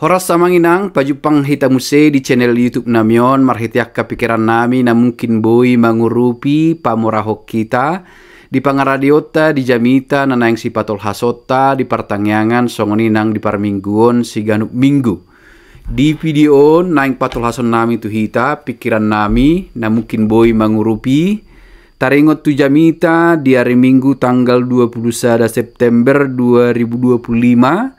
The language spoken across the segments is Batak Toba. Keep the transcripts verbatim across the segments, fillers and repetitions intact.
Horas amang inang, pajumpang hita muse di channel YouTube nami on, marhite angka pikiran nami na mungkin boi mangurupi pamurahon hita di pangaradionta, di jamita na naeng sipatolhasonta di partangiangan songon i nang di parmingguon siganup minggu. Di video on naeng patolhason nami tu hita pikiran nami na mungkin boi mangurupi. Taringot tu jamita di ari Minggu tanggal dua puluh sada September dua ribu dua puluh lima,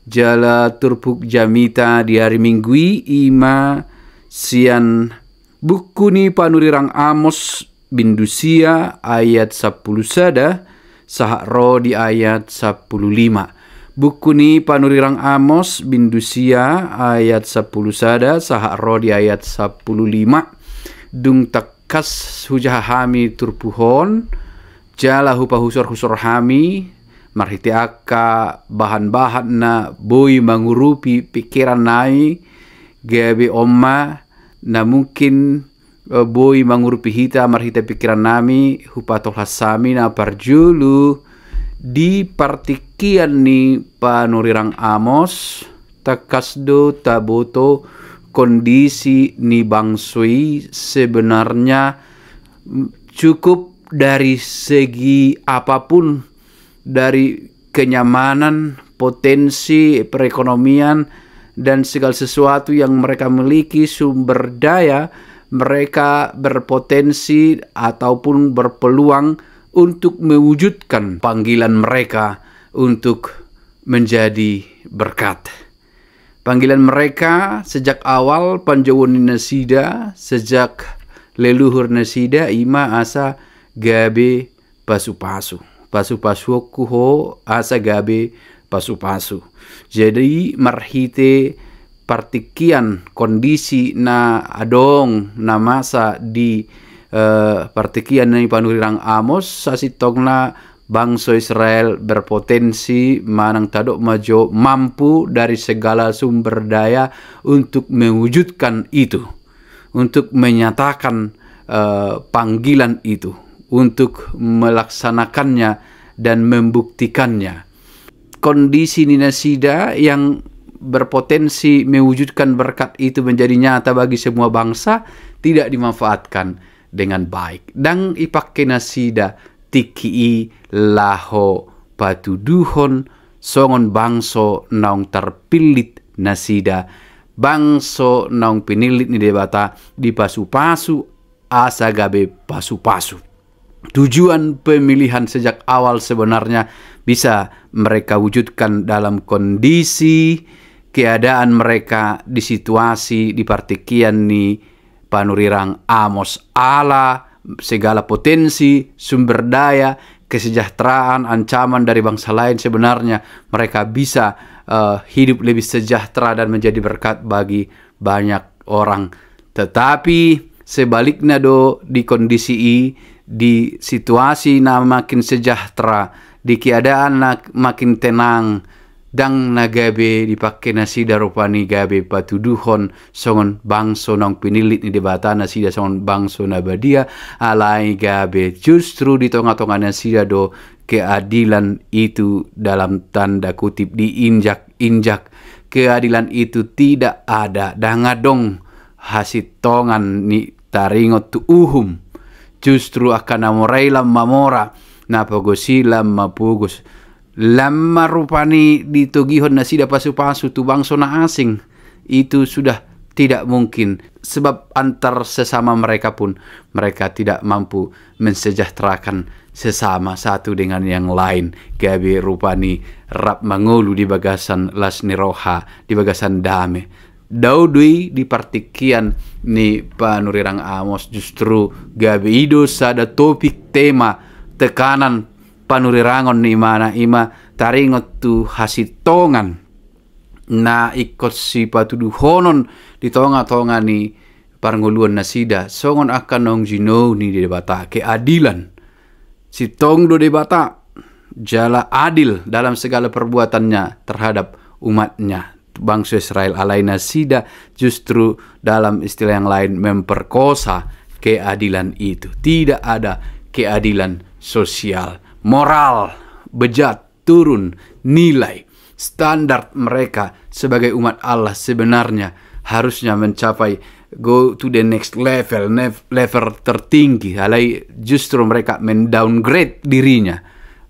jala turpuk jamita di ari Minggu i ima sian buku ni panurirang Amos bindu sia ayat sampulu sada sahat ro di ayat sampulu lima. Buku ni panurirang Amos bindu sia ayat sampulu sada sahat ro di ayat sampulu lima. Dung tangkas hujaha hami turpuk on, jala hupahusorhusor hami marhite angka bahanbahan na boi mangurupi pikiran nami, gabe on ma na mungkin eh, boi mangurupi hita marhite pikiran nami, hupatolhas hami na parjolo di partingkian ni panurirang Amos. Tangkas do taboto kondisi ni bangso i sebenarnya, mm, cukup dari segi apapun, dari kenyamanan, potensi perekonomian, dan segala sesuatu yang mereka miliki, sumber daya, mereka berpotensi ataupun berpeluang untuk mewujudkan panggilan mereka untuk menjadi berkat. Panggilan mereka sejak awal panjouon ni nasida, sejak leluhur nasida, ima asa gabe pasupasu. Pasupasuonku ho asa gabe pasupasu. Jadi marhite partingkian kondisi na adong na masa di, eh, partingkian ni panurirang Amos, sasintongna bangso Israel berpotensi manang tadok ma jo mampu dari segala sumber daya untuk mewujudkan itu, untuk menyatakan, eh, panggilan itu, untuk melaksanakannya dan membuktikannya. Kondisi ni nasida yang berpotensi mewujudkan berkat itu menjadi nyata bagi semua bangsa tidak dimanfaatkan dengan baik. Ndang ipangke nasida tingki i laho patuduhon songon bangso naung tarpillit nasida, bangso naung pinillit ni Debata, dipasupasu asa gabe pasupasu. Tujuan pemilihan sejak awal sebenarnya bisa mereka wujudkan dalam kondisi keadaan mereka di situasi di partingkian ni panurirang Amos, ala segala potensi, sumber daya, kesejahteraan, ancaman dari bangsa lain, sebenarnya mereka bisa, eh, hidup lebih sejahtera dan menjadi berkat bagi banyak orang. Tetapi sebaliknya do, di kondisi i, di situasi na makin sejahtera, di keadaan na makin tenang, ndang na gabe dipangke nasida rupani gabe patuduhon songon bangso naung pinillit ni Debata, nasida songon bangso na badia, alai gabe justru di tongatonga nasida do keadilan itu dalam tanda kutip diinjak-injak. Keadilan itu tidak ada, ndang adong hasintongan ni taringot tu uhum. Justru angka na mora i lam mamora, na pogos i lam mapogos. Lam ma rupani ditogihon nasida pasupasu tu bangso na asing. Itu sudah tidak mungkin, sebab antar sesama mereka pun mereka tidak mampu mensejahterakan sesama satu dengan yang lain. Gabe rupani rap mangolu di bagasan las ni roha, di bagasan dame. Dao do i di partingkian ni panurirang Amos, justru gabe i do sada topik, tema, tekanan panurirangon ni imana, ima taringot tu hasintongan na ingkon sipatuduhonon di tongatonga ni parngoluon nasida, songon angka naung jinou ni Debata, keadilan. Sintong do Debata jala adil dalam segala perbuatannya terhadap umatnya, bangso Israel, alai nasida justru dalam istilah yang lain memperkosa keadilan itu. Tidak ada keadilan sosial, moral, bejat, turun nilai. standar mereka sebagai umat Allah sebenarnya harusnya mencapai, go to the next level, level tertinggi. Alai justru mereka mendowngrade dirinya,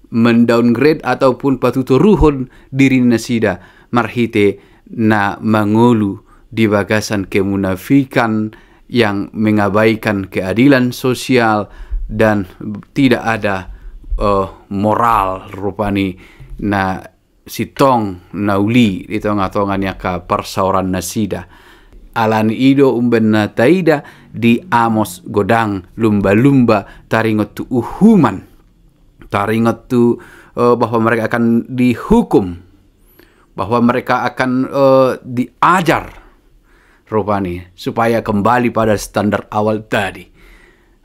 mendowngrade ataupun patuturuhon diri nasida marhite na mangolu di bagasan kemunafikan yang mengabaikan keadilan sosial dan tidak ada uh, moral rupani na sintong na uli di tonga-tonga ni angka parsaoran nasida. Alani i do umbahen na taida di Amos godang lumba-lumba taringot tu uhuman, taringot tu uh, bahwa mereka akan dihukum, bahwa mereka akan uh, diajar rupani supaya kembali pada standar awal tadi.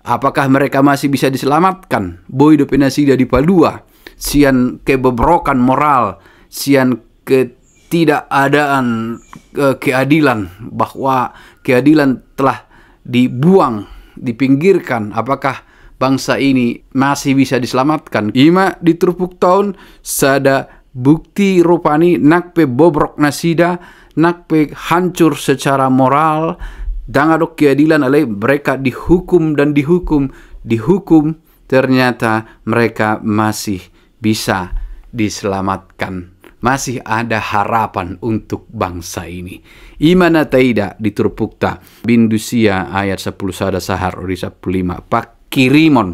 Apakah mereka masih bisa diselamatkan? Boi dope nasida dipalua sian kebobrokan moral, sian ketidakadaan uh, keadilan, bahwa keadilan telah dibuang, dipinggirkan. Apakah bangsa ini masih bisa diselamatkan? Ima di turpukta on sada bukti rupani nang pe bobrok nasida, nang pe hancur secara moral, dang adong keadilan, alai mereka dihukum dan dihukum, dihukum, ternyata mereka masih bisa diselamatkan. Masih ada harapan untuk bangsa ini. Ima na taida di turpukta bindu sia ayat sampulu sada sahat ro di sampulu lima. Pangkirimon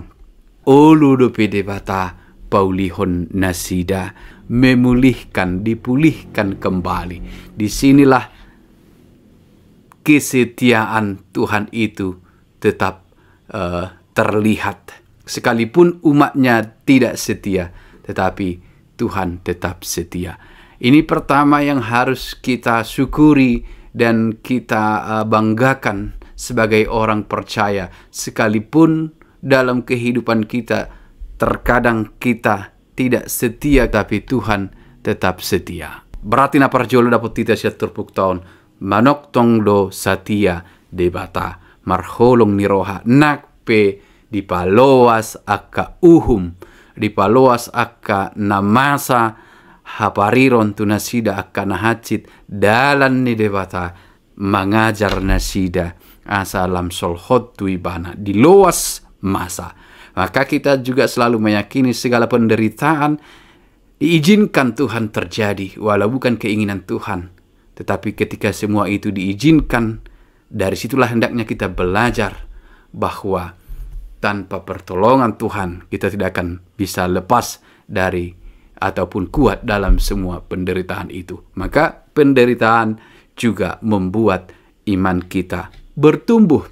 olo dope Debata paulihon nasida, memulihkan, dipulihkan kembali. Di sinilah kesetiaan Tuhan itu tetap uh, terlihat. Sekalipun umatnya tidak setia, tetapi Tuhan tetap setia. Ini pertama yang harus kita syukuri dan kita uh, banggakan sebagai orang percaya. Sekalipun dalam kehidupan kita terkadang kita tidak setia, tapi Tuhan tetap setia. Berarti na parjolo dapot hita sian turpukta on, manongtong do satia Debata marholong ni roha, nang pe dipaloas angka uhum, dipaloas angka na masa hapariron tu nasida angka na hansit, dalan ni Debata mangajar nasida asa lam solhot tu Ibana, diloas masa. Maka kita juga selalu meyakini segala penderitaan diizinkan Tuhan terjadi walau bukan keinginan Tuhan. Tetapi ketika semua itu diizinkan, dari situlah hendaknya kita belajar bahwa tanpa pertolongan Tuhan kita tidak akan bisa lepas dari ataupun kuat dalam semua penderitaan itu. Maka penderitaan juga membuat iman kita bertumbuh.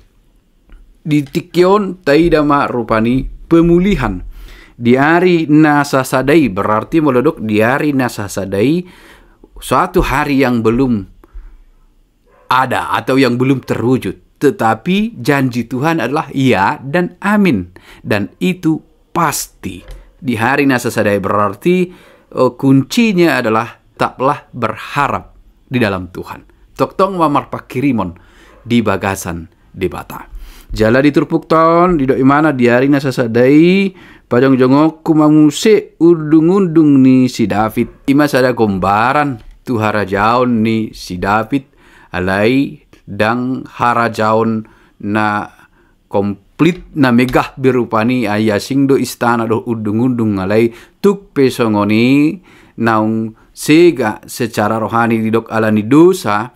Di tingki on taida ma rupani pemulihan. Di ari na sasada i, berarti molo didok di ari na sasada i, suatu hari yang belum ada atau yang belum terwujud. Tetapi janji Tuhan adalah ya dan amin. Dan itu pasti. Di hari na sasada i berarti uh, kuncinya adalah tetaplah berharap di dalam Tuhan. Tongtong ma marpangkirimon di bagasan Debata. Jala di turpukta on didok imana di ari na sasada i, pajongjongonku ma muse undung-undung ni si David. Ima sada gombaran tu harajaon ni si David, alai dang harajaon na komplit na megah be rupani, ai asing do istana dohot undung-undung, alai tung pe songon i naung sega secara rohani didok alani dosa,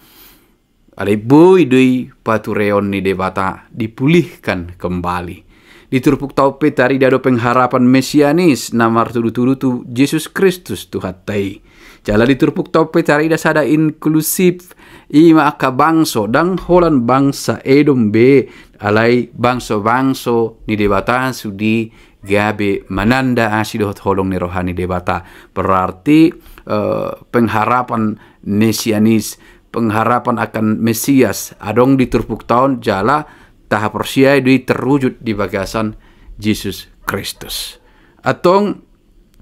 alai boi do i patureon ni Debata dipulihkan kembali. Di turpukta on pe tarida do pengharapan mesianis na martudu-tudu tu Jesus Kristus Tuhanta i. Jala di turpukta on pe tarida sada inklusif, ima angka bangso, dang holan bangsa Edom be, alai bangso-bangso ni Debata sude gabe mananda asi dohot holong ni roha ni Debata. Berarti eh, pengharapan mesianis, pengharapan akan Mesias adong di turpukta on jala tahaporseai do i terwujud di bagasan Jesus Kristus. Antong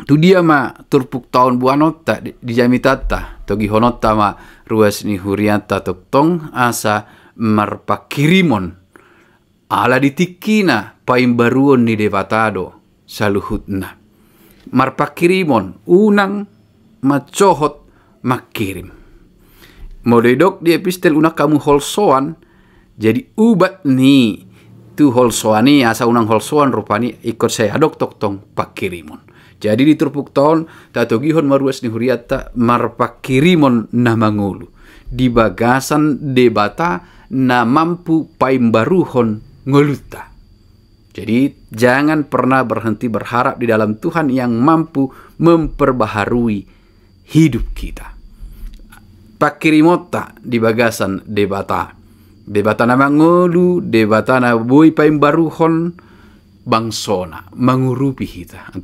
tu dia ma turpukta on boanonta di, di jamitanta, togihononta ma ruas ni hurianta tongtong asa marpangkirimon. Ala di tingkina paimbaruon ni Debata do saluhutna. Marpangkirimon unang mansohot mangkirim. Molo didok di epistel unang hamu holsoan, jadi ubat ni tu holsoan i asa unang holsoan rupani ingkon sai adong tongtong pangkirimon. Jadi di turpukta on tatogihon ma ruas ni hurianta marpangkirimon na mangolu di bagasan Debata na mampu paimbaruhon ngolunta. Jadi jangan pernah berhenti berharap di dalam Tuhan yang mampu memperbaharui hidup kita. Pangkirimonta di bagasan Debata. Debata na mangolu, Debata na boi paimbaruhon bangsona, mangurupi hita.